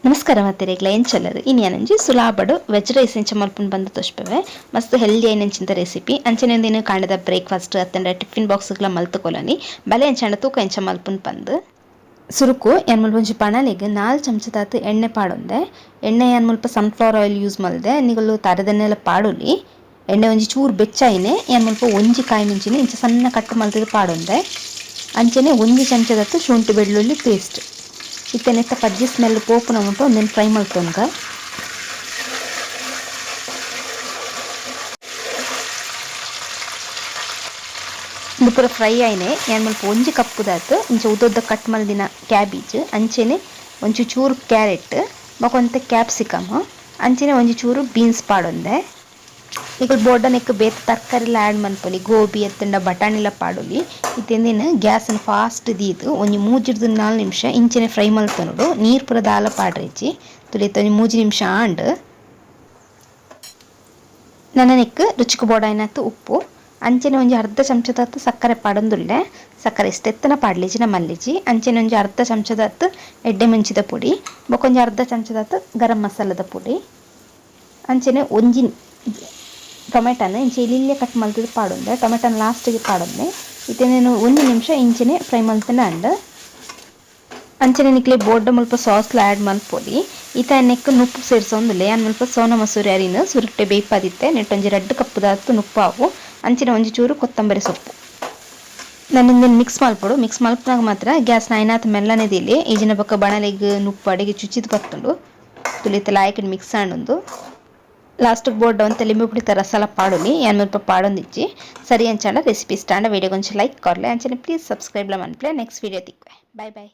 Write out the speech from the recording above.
ನಮಸ್ಕಾರ ಮಾತೆರೆಗ್ಲ ಎಂಚಲ್ಲರು ಇನಿ ಸುಲಾಬಡು veg rice ಎಂಚ ಮಲ್ಪುನ್ ಬಂದು ತೋಜ್ಪವೆ. ಮಸ್ತ್ ಹೆಲ್ದಿ ಆಯಿನಂಚಿಂತ ರೆಸಿಪಿ. ಅಂಚನೆ ಒಂದಿನ ಕಾಂಡದ ಬ್ರೇಕ್ಫಾಸ್ಟ್ ಅತ್ತಂಡ ಟಿಫಿನ್ ಬಾಕ್ಸ್ಗ್ಲ ಮಲ್ತುಕೊಲನಿ. ಬಲೆ ಎಂಚಾಂಡ ತೂಕ ಎಂಚ ಮಲ್ಪುನ್ ಪಂದ್. ಸುರುಕು ಯಾನ್ ಮುಲ್ಪ ಒಂಜಿ ಬಾಣಲೆಗ್ 4 ಚಮಚದಾತ್ ಎಣ್ಣೆ ಪಾಡೊಂದೆ. ಎಣ್ಣೆ ಯಾನ್ ಮುಲ್ಪ sunflower oil use ಮಲ್ದೆ, ನಿಕುಲು ತಾರೆದೆಣ್ಣೆಲ ಪಾಡೊಲಿ. ಎಣ್ಣೆ ಒಂಜಿ ಚೂರು ಬೆಚ್ಚಾಯಿನೆ ಯಾನ್ ಮುಲ್ಪ ಒಂಜಿ ಕಾಯಿ ಮುಂಚಿನ ಇಂಚ ಸಣ್ಣ ಕಟ್ ಮಲ್ತುದು ಪಾಡೊಂದೆ. ಅಂಚನೆ 1 ಚಮಚದಾತ್ ಶುಂಠಿ ಬೆಳ್ಳುಳ್ಳಿ ಪೇಸ್ಟ್. ಇತ್ತೆ ನೆತ್ತ ಪಜ್ಜಿ ಸ್ಮೆಲ್ ಪೋಪುನ ಮುಟ್ಟ ಒಂದೆನ್ ಫ್ರೈ ಮಲ್ತೊನ್ಗ. ಉಂದು ಪೂರ ಫ್ರೈ ಆಯಿನೆ ಯಾನ್ ಮುಲ್ಪ 1 ಕಪ್ಪುದಾತ್ ಇಂಚ ಉದ್ದೊದ್ದ ಕಟ್ ಮಲ್ದಿನ ಕ್ಯಾಬೇಜ್, ಅಂಚನೆ ಒಂಜಿ ಚೂರು ಕ್ಯಾರೆಟ್, ಬೊಕ ಒಂತೆ ಕ್ಯಾಪ್ಸಿಕಮ್, ಅಂಚನೆ ಒಂಜಿ ಚೂರು ಬೀನ್ಸ್ ಪಾಡೊಂದೆ. ನಿಕುಲು ಬೋರ್ಡನೆಕ್ ಬೇತೆ ತರಕಾರಿಲ ಆ್ಯಡ್ ಮನ್ಪೊಲಿ, ಗೋಬಿ ಅತ್ತಂಡ ಬಟಾಣಿಲ ಪಾಡೊಲಿ. ಇತ್ತೆ ಗ್ಯಾಸ್ ಫಾಸ್ಟ್ ದೀದ್ ಒಂಜಿ 3 ರ್ದ್ 4 ನಿಮಿಷ ಇಂಚನೆ ಫ್ರೈ ಮಲ್ತೊನೊಡು. ನೀರು ಪೂರ ದಾಲ ಪಾಡ್ರೆಜ್ಜಿ. ತುಲಿತ ಒಂಜಿ 3 ನಿಮಿಷ ಆಂಡ್. ನನನೆಕ್ ರುಚಿಕ್ ಬೋಡಾಯಿನಾತ್ ಉಪ್ಪು, ಅಂಚನೆ ಒಂಜಿ ಅರ್ಧ ಚಮಚದಾತ್ ಸಕ್ಕರೆ ಪಾಡೊಂದುಲ್ಲೆ. ಸಕ್ಕರೆ ಇಷ್ಟ ಎತ್ತನ ಪಾಡ್ಲಿಜಿ ಮಲ್ಲಿಜಿ. ಅಂಚನೆ ಒಂಜಿ ಅರ್ಧ ಚಮಚದಾತ್ ಎಡ್ಡೆ ಮುಂಚಿದ ಪುಡಿ, ಬೊಕ ಒಂಜಿ ಅರ್ಧ ಚಮಚದಾತ್ ಗರಂ ಮಸಾಲದ ಪುಡಿ, ಅಂಚನೆ ಒಂಜಿ ಟೊಮೆಟೊನ ಇಂಚ ಇಲ್ಲಿಲ್ಲೇ ಕಟ್ ಮಲ್ತುದು ಪಾಡೊಂದೆ. ಟೊಮೆಟೊನ ಲಾಸ್ಟಿಗೆ ಪಾಡೊಂದೆ. ಇತ್ತೆ నేను 1 ನಿಮಿಷ ಇಂಚನೆ ಫ್ರೈ ಮಲ್ತುಂಡ ಆಂಡ್. ಅಂಚನೆ ನಿಕ್ಲೆ ಬೋರ್ಡ ಮುಲ್ಪ ಸಾಸ್ಲ ಆ್ಯಡ್ ಮಲ್ಪೊಲಿ. ಇತ್ತೆ ನೆಕ್ಕ್ ನುಪ್ಪು ಸೇರ್ಸೊಂದುಲ್ಲೆ. ಯಾನ್ ಮುಲ್ಪ ಸೋನಾ ಮಸೂರಿ ಅರಿನ್ ಸುರುಟ್ಟೆ ಬೇಯ್ಪಾದಿತ್ತೆ. ನೆಟ್ಟ್ ಒಂಜಿ 2 ಕಪ್ಪುದಾತ್ ನುಪ್ಪು ಆವು. ಅಂಚನೆ ಒಂಜಿ ಚೂರು ಕೊತ್ತಂಬರಿ ಸೊಪ್ಪು. ನನ ಇಂದೆನ್ ಮಿಕ್ಸ್ ಮಲ್ಪೊಡು. ಮಿಕ್ಸ್ ಮಲ್ಪುನಗ ಮಾತ್ರ ಗ್ಯಾಸ್ನ ಐನಾತ್ ಮೆಲ್ಲನೆ ದೀಲೆ. ಈಜಿನ ಬೊಕ್ಕ ಬಾಣಲೆಗ್ ನುಪ್ಪು ಅಡಿಗೆ ಚುಚ್ಚಿದ್ ಬತ್ತುಂಡು. ತುಲಿತ ಲಾಯ್ಕ್ ಮಿಕ್ಸ್ ಆಂಡುಂದು. ಲಾಸ್ಟಿಗೆ ಬೋರ್ಡ್ ಒಂತೆ ಲಿಂಬೆ ಪುಡಿತ ರಸಲ ಪಾಡೊಲಿ. ಯಾನ್ ಮುಲ್ಪ ಪಾಡೊಂದಿಜ್ಜಿ. ಸರಿ ಅಂಚಾಂಡ ರೆಸಿಪಿ ಇಷ್ಟ ಆಂಡ ವಿಡಿಯೋಗ್ ಒಂಜಿ ಲೈಕ್ ಕೊರ್ಲೆ. ಅಂಚನೆ ಪ್ಲೀಸ್ ಸಬ್ಸ್ಕ್ರೈಬ್ ಲ ಮನ್ಪುಲೆ. ನೆಕ್ಸ್ಟ್ ವಿಡಿಯೋ ತಿಕ್ಕುವೆ. Bye boy.